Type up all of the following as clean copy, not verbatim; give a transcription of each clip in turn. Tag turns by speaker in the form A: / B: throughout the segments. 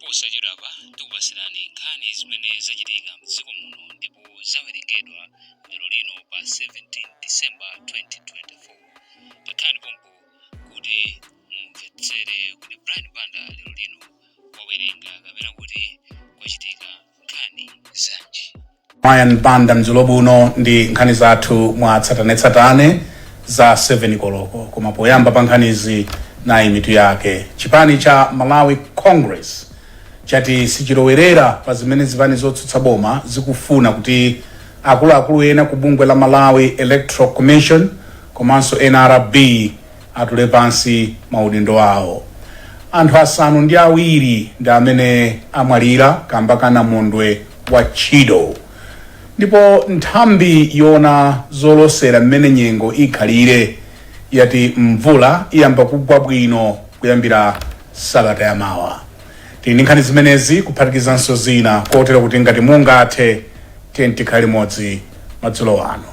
A: Posachedwapa tikupasirani nkhani zimene zachitika mdziko muno ndipo zawerengedwa lero lino pa 17 December 2024. Takhalani pompo kuti mumvetsere kuti Brian Banda lero lino wawerenga kapena kuti kwachitika nkhani zanji.
B: Brian Banda mdzulo buno ndi nkhani zathu mwa tsatanetsatane za 7 koloko. Koma poyamba pa nkhanizi, nayi mitu yake. Chipani cha Malawi Congress chati sichilowerera pa zimene zipani zotsutsa boma zikufuna kuti akuluakulu ena ku bungwe la Malawi Electoral Commission komanso NRB atule pansi maudindo awo. Anthu 7 ndi amene amwalira kamba ka namondwe wa Chido. Ndipo nthambi yoona zolosera mmene nyengo ikhalire yati mvula iyamba kugwa bwino kuyambira sabata yamawa. Tili ndi nkhani zimenezi kuphatikizanso zina, kotero kuti ngati mungathe, tiye tikhale limodzi madzulo ano.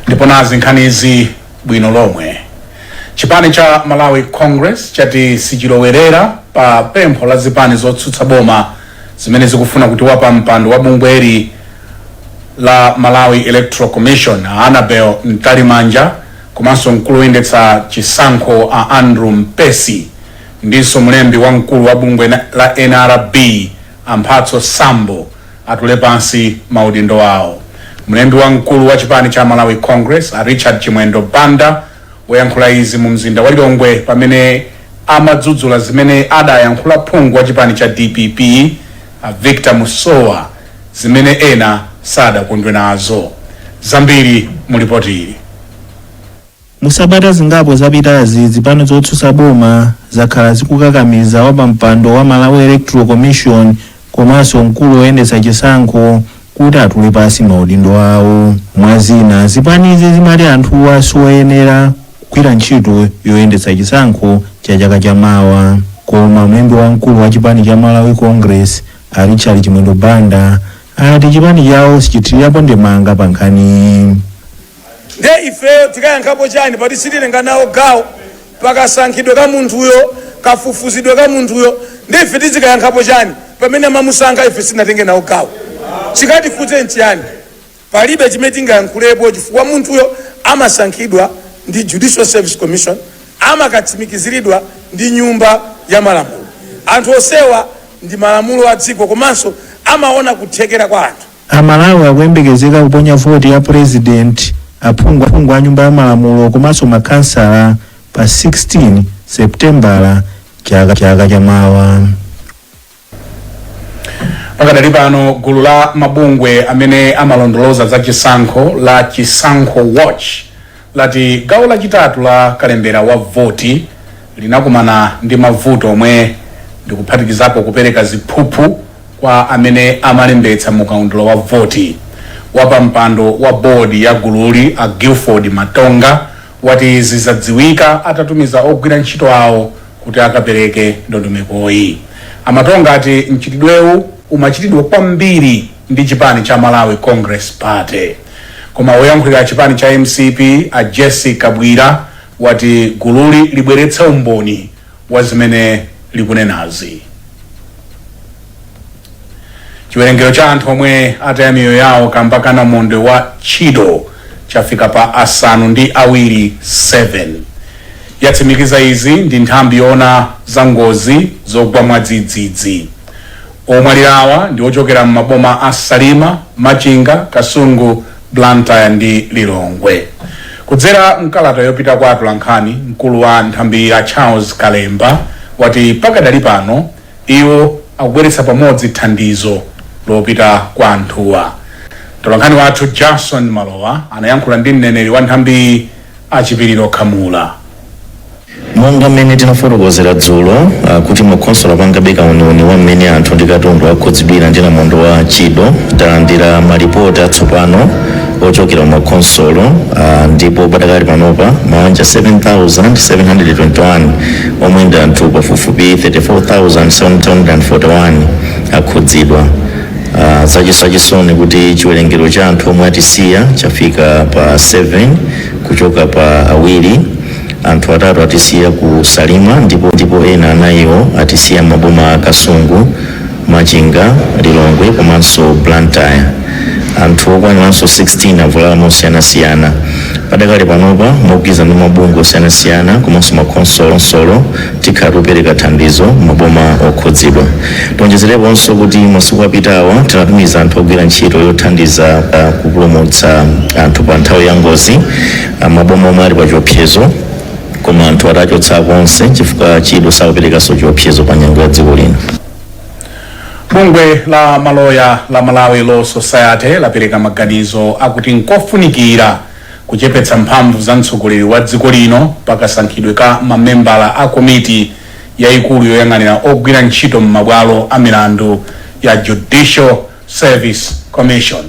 B: Ndipo nazi nkhanizi bwino lomwe. Chipani cha Malawi Congress chati sichilowerera pa pempho la zipani zotsutsa boma zimene zikufuna kuti wapampando wa bungweli la Malawi Electoral Commission, a Annabel Mtalimanja, komanso mkulu woyendetsa chisankho, a Andrew Mpesi, ndinso mlembi wamkulu wa bungwe la NRB, a Mphatso Sambo, atule pansi maudindo awo. Mlembi wamkulu wa chipani cha Malawi Congress, a Richard Chimwendo Banda, woyankhula izi mu mzinda wa Lilongwe pamene amadzudzula zimene adayankhula phungu wa chipani cha DPP, a Victor Musowa, zimene ena sadakondwe nazo. Zambiri mulipoti ili.
C: Musabata zingapo zapitazi, zipani zotsutsa boma zakhala zikukakamiza wapampando wa Malawi Electoral Commission komanso mkulu woyendetsa chisankho kuti atule pansi maudindo awo. Mwazina, zipanizi zimati anthuwa siwoyenera kugwira ntchito yoyendetsa chisankho cha chaka chamawa. Koma mlembi wamkulu wa chipani cha Malawi Congress, a Richard Chimwendo Banda, ati chipani chawo sichithirirapo ndemanga pa nkhaniyi.
D: Nde ifeyo tikayankhapo chani pati sititenga nawo gawo pakasankhidwe ka munthuyo, kafufuzidwe ka munthuyo? Nde ife tizikayankhapo chani pamene amamusankha ife sitinatenge nawo gawo? Chikatikhudze nchiyani? Palibe chimene tingayankhulepo, chifukwa munthuyo amasankhidwa ndi Judicial Service Commission, amakatsimikiziridwa ndi Nyumba ya Malamulo. Anthu osewa ndi malamulo a dziko komanso amaona kuthekera kwa anthu.
C: Amalawi akuyembekezeka kuponya voti ya president, aphungu a Nyumba ya Malamulo komanso makhansala pa 16 Septembala chaka chamawa.
B: Pakadali pano, gulu la mabungwe amene amalondoloza za chisankho la Chisankho Watch lati gawo lachitatu la kalembera wa voti linakumana ndi mavuto omwe ndikuphatikizapo kupereka ziphuphu kwa amene amalembetsa mu kaundula wa voti. Wapampando wa bodi ya gululi, a Guilford Matonga, wati zizadziwika atatumiza ogwira ntchito awo kuti akapereke ndondomekoyi. Amatonga ati mchitidwewu umachitidwa kwambiri ndi chipani cha Malawi Congress Party. Koma woyankhulira chipani cha MCP, a Jesse Kabwira, wati gululi libweretse umboni wa zimene likunenazi. Chiwerengero cha anthu omwe ataya miyoyo yawo kamba ka namondwe wa Chido chafika pa 7, 7. Yatsimikiza izi ndi nthambi yoona za ngozi zogwa mwadzidzidzi. Omwalirawa ndi ochokera m'maboma a Salima, Machinga, Kasungu, Blantyre ndi Lilongwe. Kudzera mkalata yopita kwa atolankhani, mkulu wa nthambi ya Charles Kalemba wati pakadali pano iwo akubweretsa pamodzi thandizo lopita kwa anthuwa. Mtolankhani wathu Jason Malowa anayankhula ndi mneneri wa nthambi, Achipiriro Khamula.
E: Monga mmene tinafotokozera dzulo kuti makhonsolo apangabe kauniuni wa mmene anthu ndi katundu akhudzidwira ndi namondwe wa Chido, talandira malipoti atsopano ochokera makhonsolo, ndipo padakali panopa mabanja 7721 omwe ndi anthu pafupifupi 34,741 akhudzidwa. Zachisoni kuti chiwerengero cha anthu omwe atisiya chafika pa 7 kuchoka pa 2. Anthu atatu atisiya ku Salima ndipo ena anayiwo atisiya maboma a Kasungu, Machinga, Lilongwe komanso Blantyre. Anthu okwaniranso 16 avulala mosiyanasiyana. Padakali panopa, mogwirizana ndi mabungwe osiyanasiyana komanso makhonsolo, tikhala tikupereka thandizo maboma okhudzidwa. Tionjezereponso kuti masiku apitawa tinatumiza anthu ogwira ntchito yothandiza kupulumutsa anthu pa nthawi ya ngozi maboma omwe ali pa chiopsezo, koma anthu atachotsa onse chifukwa Chido sakuperekanso chiopsezo pa nyengo ya dziko lino.
B: Bungwe la maloya la Malawi Law Society lapereka maganizo akuti nkofunikira kuchepetsa mphamvu za mtsogoleri wa dziko lino pakasankhidwe ka mamembala a komiti yayikulu yoyang'anira ogwira ntchito m'mabwalo a milandu ya Judicial Service Commission.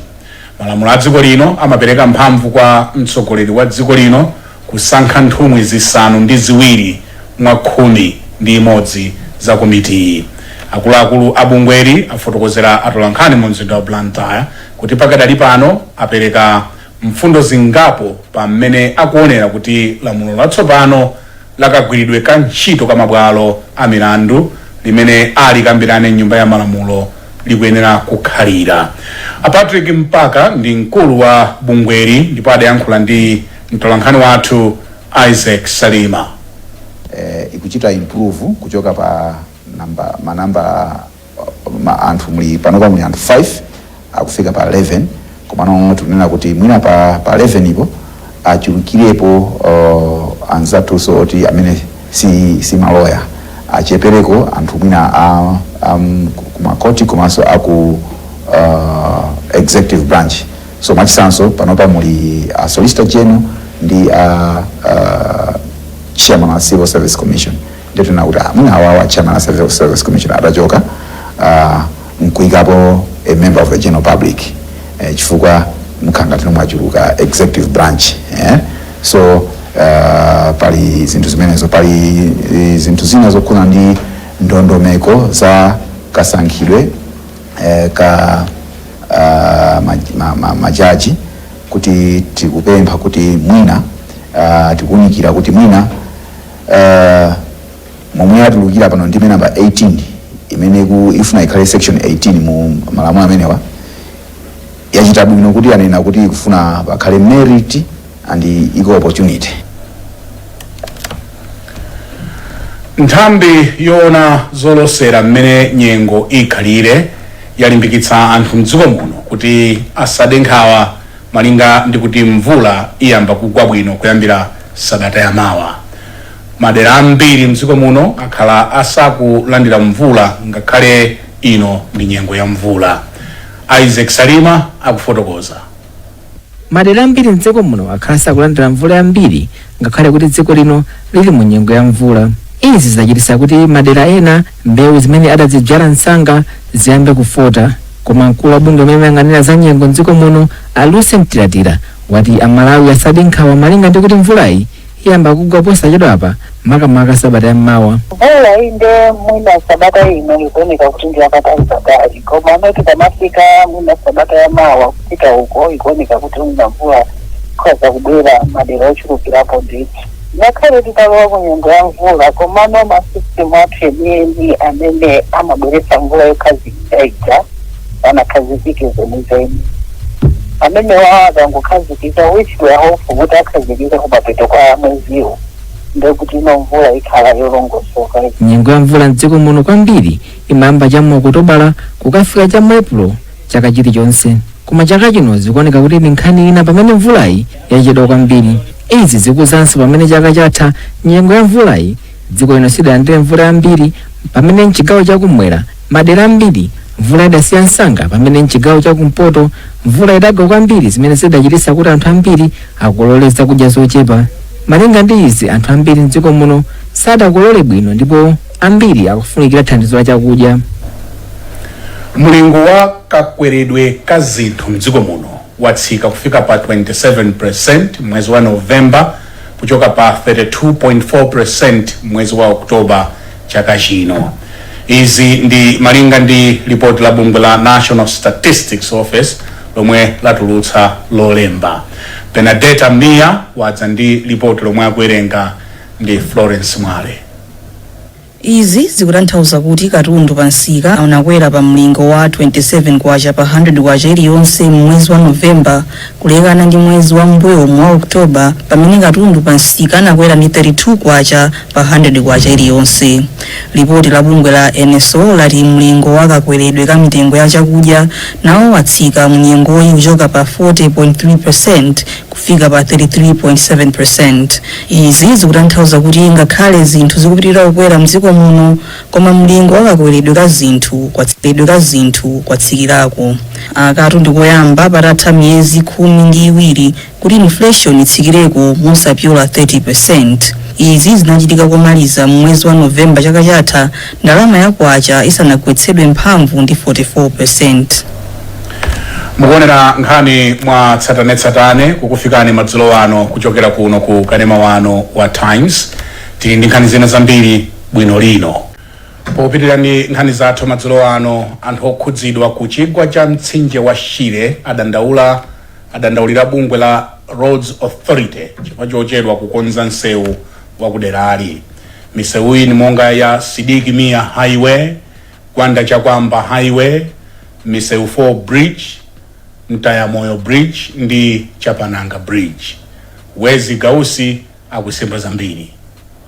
B: Malamulo a dziko lino amapereka mphamvu kwa mtsogoleri wa dziko lino kusankha nthumwi zisanu ndi ziwiri mwa 11 za komitiyi. Akuluakulu a bungweli afotokozera atolankhani mu mzinda wa Blantyre kuti pakadali pano apereka mfundo zingapo pa mmene akuonera kuti lamulo latsopano lakagwiridwe ka ntchito ka mabwalo a milandu limene ali kambirane mnyumba ya malamulo likuyenera kukhalira. A Patrick Mpaka ndi mkulu wa bungweli ndipo adayankhula ndi mtolankhani wathu Isaac Salima.
F: Ikuchita improve kuchoka pa namba manamba ma anthu muli panopa, muli anthu 5 akufika pa 11, komano tikunena kuti mwina pa 11 ipo achulukirepo anzathunso oti amene si maloya, achepereko anthu mwina kumakoti komanso aku executive branch. So mwachitsanzo, panopa muli a Solicitor General ndi a chairman wa Civil Service Commission. Ndiye tuna kuti mwina awawa chairman wa Civil Service Commission atachoka, nkuikapo a member of the general public, chifukwa mkhanga tino mwachuluka executive branch, eh? So pali zinthu zimenezo, pali zinthu zina zokhuzana ndi ndondomeko za kasankhidwe ka majaji, kuti tikupempha kuti mwina tikuwunikira kuti mwina momwe atulukira pano ndime namba 18 imene ifuna ikhale section 18 mu malamulo amenewa, yachita bwino kuti anena kuti ikufuna pakhale merit and equal opportunity.
B: Nthambi yoona zolosera mmene nyengo ikhalire yalimbikitsa anthu mdziko muno kuti asade nkhawa malinga ndi kuti mvula iyamba kugwa bwino kuyambira sabata yamawa. Madera ambiri mdziko muno akhala asakulandira mvula ngakhale ino ndi nyengo ya mvula. Isaac Salima akufotokoza.
G: Madera ambiri mdziko muno akhala sakulandira mvula yambiri ngakhale kuti dziko lino lili mu nyengo ya mvula. Izi zachititsa kuti madera ena mbewu zimene adazidzala msanga ziyambe kufota. Koma mkulu wa bungwe amene amayang'anira za nyengo mdziko muno, a Lucy Mtilatila, wati Amalawi asade nkhawa malinga ndi kuti mvulayi iyamba kugwa posachedwapa, makamaka sabata yammawa.
H: Mvula inde, mwina sabata ino ikuoneka kuti ndi yapatali patali, koma anoti pamafika mwina sabata yamawa kupita uko, ikuoneka kuti mwina mvula ikhoza kubwera madera ochulukirapo ndithu, ngakhale titalowa ku nyengo ya mvula. Komano ma system athu enieni amene amabweretsa mvula yokhazikika ija anakhazikike zenizeni. Amene wawo akangokhazikika, which we are hopeful kuti akhazikika kumapeto kwa mweziwo, ndekuti ino mvula ikhala yolongosoka.
G: Nyengo ya mvula mdziko muno kwambiri imayamba cha mu Okutobala kukafika cha mu Epulo chaka chilichonse, koma chaka chino zikuoneka kuti ndi nkhani ina pamene mvulayi yachedwa kwambiri. Izi zikuzanso pamene chaka chatha nyengo ya mvulayi dziko lino sidalandire mvula yambiri, pamene mchigawo chakumwera madera ambiri mvula idasiya msanga, pamene mchigawo chakumpoto mvula idagwa kwambiri, zimene zidachititsa kuti anthu ambiri akolole zakudya zochepa. Malinga ndi izi, anthu ambiri mdziko muno sadakolole bwino ndipo ambiri akufunikira thandizo la chakudya.
B: Mlingo wa kakweredwe ka zinthu mdziko muno watsika kufika pa 27% mwezi wa Novemba, kuchoka pa 32.4% mwezi wa Oktoba chaka chino. Izi ndi malinga ndi ripoti la bungwe la National Statistics Office lomwe latulutsa Lolemba. Benadeta Mia wadza ndi ripoti lomwe akuwerenga Ndi Florence Mwale.
I: Izi zikutanthauza kuti katundu pa msika anakwera pa mlingo wa 27 kwacha pa 100 kwacha iliyonse mwezi wa Novemba, kulekana ndi mwezi wa mbuyomu wa Oktoba, pamene katundu pa msika anakwera ndi 32 kwacha pa 100 kwacha iliyonse. Lipoti la bungwe la NSO lati mlingo wa kakweredwe ka mitengo ya chakudya nawo watsika mnyengoyi kuchoka pa 40.3% kufika pa 33.7%. Izi zikutanthauza kuti ngakhale zinthu zikupitirira kukwera mdziko muno, koma mlingo wa kakweredwe ka zinthu kwatsikirako. Akatu ndikoyamba patatha miyezi 12 kuti inflation itsikireko mosapyola 30%. Izi zinachitika komaliza mwezi wa Novemba chaka chatha, ndalama ya kwacha isanagwetsedwe mphamvu ndi 44%.
B: Mukuonera nkhani mwa tsatanetsatane kukufikani madzulo ano kuchokera kuno ku kanema wano wa Times. Tili ndi nkhani zina zambiri bwino lino. Popitirira ndi nkhani zathu madzulo ano, anthu okhudzidwa ku chigwa cha mtsinje wa Shire adandaulira bungwe la Roads Authority chifukwa chochedwa kukonza msewu wa kuderali. Misewuyi ni monga ya Sidik Mia Highway, Gwanda Chakwamba Highway, Misewu 4 Bridge, Mtayamoyo Bridge ndi Chapananga Bridge. Wezi Gausi akusimba zambiri.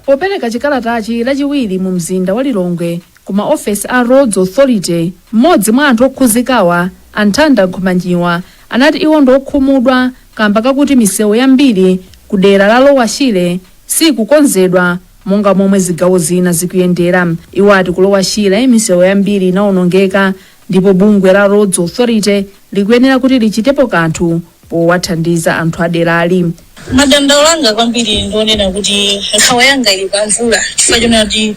J: Popereka chikalatachi Lachiwiri mu mzinda wa Lilongwe ku maofesi a Roads Authority, mmodzi mwa anthu okhuzikawa, Anthanda Nkhumanjiwa, anati iwo ndi okhumudwa kamba kakuti misewu yambiri ku dera la Lower Shire sikukonzedwa monga momwe zigawo zina zikuyendera. Iwo ati ku Lower Shire misewu yambiri inawonongeka ndipo bungwe la Roads Authority likuyenera kuti lichitepo kanthu powathandiza anthu aderali.
K: Madandaulo anga kwambiri ndionena kuti nkhawa yanga ili pa mvula, chifukwa chonena kuti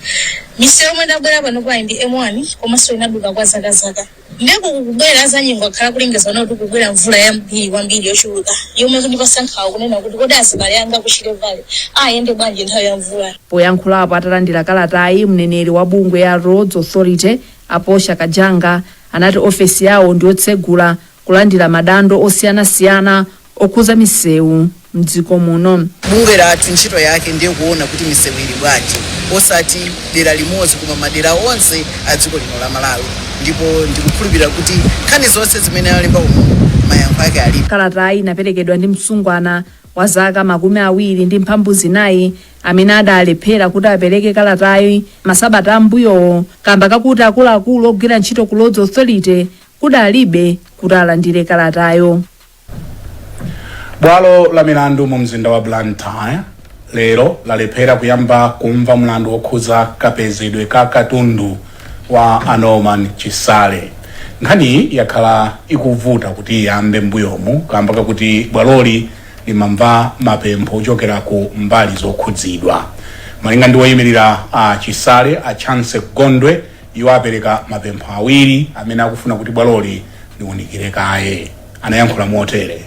K: misewu yomwe idabwera pano payi ndi M1, komanso inaduka kwa zakazaka. Ndeko kukubwera za nyengo akhala kulengeza kuti kukubwera mvula yambiri kwambiri yochuluka, yomwe kundipasa nkhawa kunena kuti kodi azibale anga ku Shire Valley ayende bwanji nthawi ya mvula?
J: Poyankhulapo atalandira kalatayi, mneneri wa bungwe ya Roads Authority, Aposha Kajanga, anati ofesi yawo ndiyotsegula kulandira madando osiyanasiyana okhuza misewu mdziko muno.
L: Bungwe lathu ntchito yake ndiye kuona kuti misewu ili bwanji, osati dera limodzi koma madera onse a dziko lino la Malawi, ndipo ndikukhulupirira kuti nkhani zonse zimene alemba umu mayankho ake alipo.
J: Kalatayi inaperekedwa ndi msungwana wa zaka 24 amene adalephera kuti apereke kalatayi masabata ambuyowo kamba kakuti akuluakulu ogwira ntchito ku Roads Authority kudalibe kuti alandire kalatayo.
B: Bwalo la milandu mu mzinda wa Blantyre lero lalephera kuyamba kumva mlandu wokhuza kapezedwe ka katundu wa a Norman Chisale. Nkhaniyi yakhala ikuvuta kuti iyambe mbuyomu kamba kakuti bwaloli limamva mapempho ochokera ku mbali zokhudzidwa. Malinga ndi woyimirira a Chisale, a Chance Gondwe, iwo apereka mapempho awiri amene akufuna kuti bwaloli liwunikire kaye. Anayankhula motere.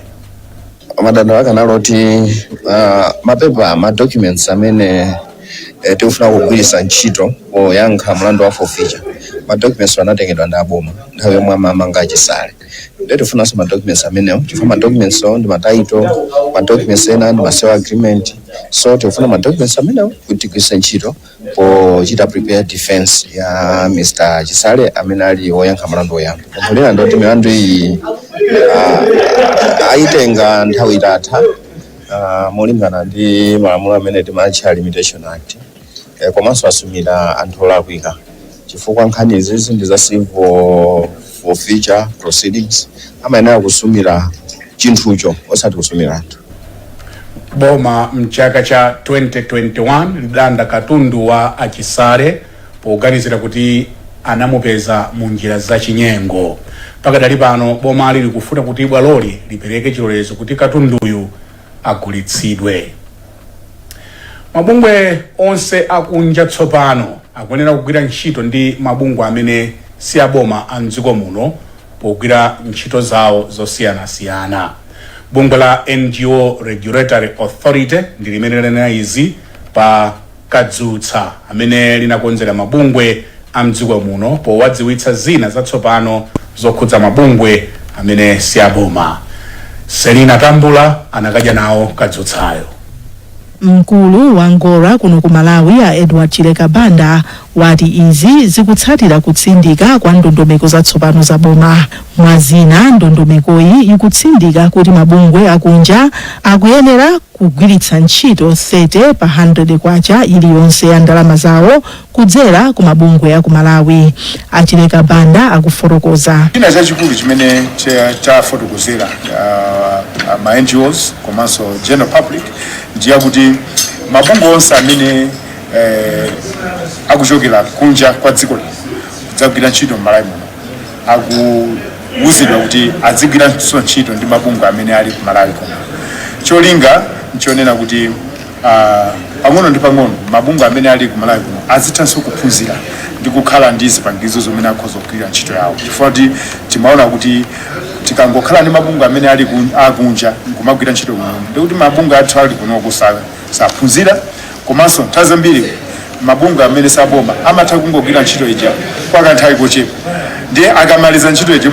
M: Madandaulo ake anali oti mapepa, ma documents amene tikufuna kugwiritsa ntchito poyankha mlandu wa forfeiture, ma documents anatengedwa ndi aboma nthawi yomwe amamanga Chisale. Ndiye tifunanso ma documents amenewo, chifukwa ma documents awo ndi ma title, ma documents ena ndi ma sale agreement. So tikufuna ma documents amenewo kuti tigwiritse ntchito pochita prepare defense ya Mr Chisale amene ali woyankha mlandu woyamba. Pempho lina ndoti milandu iyi ayitenga nthawi itatha molingana ndi malamulo amene timatcha Limitation Act, komanso asumira anthu olakwika, chifukwa nkhani izizi ndi za civil forfeiture proceedings, amayenera kusumira chinthucho osati kusumira anthu.
B: Boma mchaka cha 2021 lidalanda katundu wa Achisale poganizira kuti anamupeza mu njira zachinyengo. Pakadali pano bomali likufuna kuti bwaloli lipereke chilolezo kuti katunduyu agulitsidwe. Mabungwe onse akunja tsopano akuyenera kugwira ntchito ndi mabungwe amene si aboma a mdziko muno pogwira ntchito zawo zosiyanasiyana. Bungwe la NGO Regulatory Authority ndi limene lanena izi pa kadzutsa amene linakonzera mabungwe a mdziko muno powadziwitsa zina zatsopano zokhudza mabungwe amene si aboma. Selina Tambula anakadya nawo kadzutsayo.
N: Mkulu wa Ngora kuno ku Malawi, a Edward Chileka Banda, wati izi zikutsatira kutsindika kwa ndondomeko zatsopano za boma. Mwazina, ndondomekoyi ikutsindika kuti mabungwe akunja akuyenera kugwiritsa ntchito 30 pa 100 kwacha iliyonse ya ndalama zawo kudzera ku mabungwe aku Malawi. Achileka Banda akufotokoza.
O: China chachikulu chimene chafotokozera ma NGOs komanso general public ndiyakuti mabungwe onse amene akuchokera kunja kwa dziko lino kudzagwira ntchito m'Malawi muno akuwuzidwa kuti adzigwiranso ntchito ndi mabungwe amene ali ku Malawi kuno. Cholinga nchonena kuti pang'ono ndi pang'ono mabungwe amene ali ku Malawi kuno azithanso kuphunzira ndi kukhala ndi zipangizo zomwe akhoza kugwira ntchito yawo, chifukwa kuti timaona kuti tikangokhala ndi mabungwe amene ali akunja nkumagwira ntchito kuno, ndikuti mabungwe athu ali kunoko saphunzira. Komanso nthawi zambiri mabungwe amene saboma amatha kungogwira ntchito ija kwa kanthawi kochepa, ndiye akamaliza ntchito ija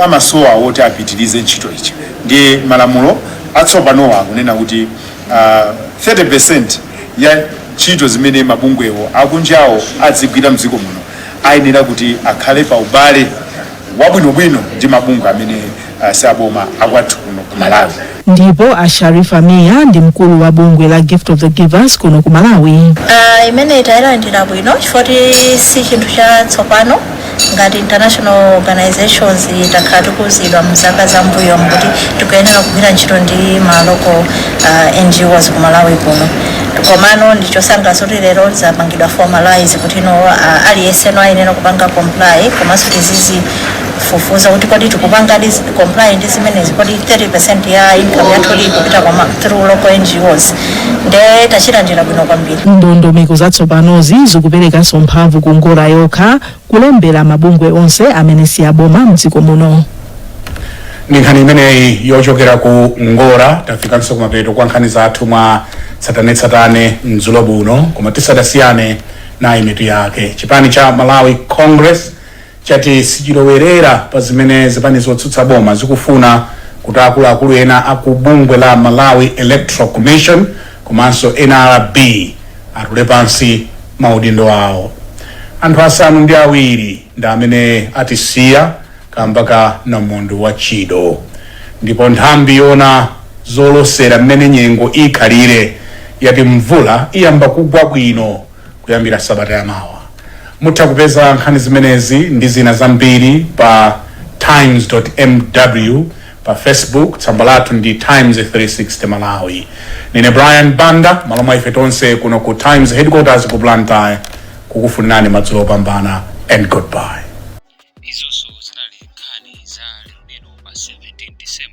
O: amasowa woti apitirize ntchito ija. Ndiye malamulo atsopanowa akunena kuti 30% ya ntchito zimene mabungwewo akunjawo adzigwira mdziko muno ayenera kuti akhale pa ubale wabwinobwino ndi mabungwe amene saboma akwathu kuno ku Malawi.
N: Ndipo a Sharifa Mia ndi mkulu wa bungwe la Gift of the Givers kuno ku Malawi.
P: Imene tayilandira bwino chifukwa si chinthu chatsopano. Ngati international organizations takhala tikuwuzidwa mzaka zambuyo kuti tikuyenera kugwira ntchito ndi ma local NGOs ku Malawi kuno. Komano ndichosangalatsa kuti lero zapangidwa formalize kuti no, aliyense no ayenera kupanga comply, komanso tizizi fufuza kuti kodi tikupanga comply ndi zimenezi, kodi 30% ya income yathu ili kupita through local NGOs. Nde tachilandira bwino kwambiri.
N: Ndondomeko zatsopanozi zikuperekanso mphamvu ku Ngora yokha kulembera mabungwe onse amene si aboma mdziko muno.
B: Ndi nkhani imeneyi yochokera ku Ngora tafikanso kumapeto kwa nkhani zathu mwa tsatanetsatane mdzulo buno. Koma tisadasiyane, nayi mitu yake. Chipani cha Malawi Congress chati sichilowerera pa zimene zipani zotsutsa boma zikufuna kuti akuluakulu ena aku bungwe la Malawi Electoral Commission komanso NRB atule pansi maudindo awo. Anthu 7 ndi amene atisiya kamba ka namondwe wa Chido. Ndipo nthambi yona zolosera mmene nyengo ikhalire yati mvula iyamba kugwa bwino kuyambira sabata yamawa. Mutha kupeza nkhani zimenezi ndi zina zambiri pa times.mw. Pa Facebook tsamba lathu ndi Times 360 Malawi. Nine Brian Banda, malo mwa ife tonse kuno ku Times headquarters ku Blantyre, kukufunirani madzulo opambana and goodbye.
A: Izonso zinali nkhani za lero lino pa 17 December.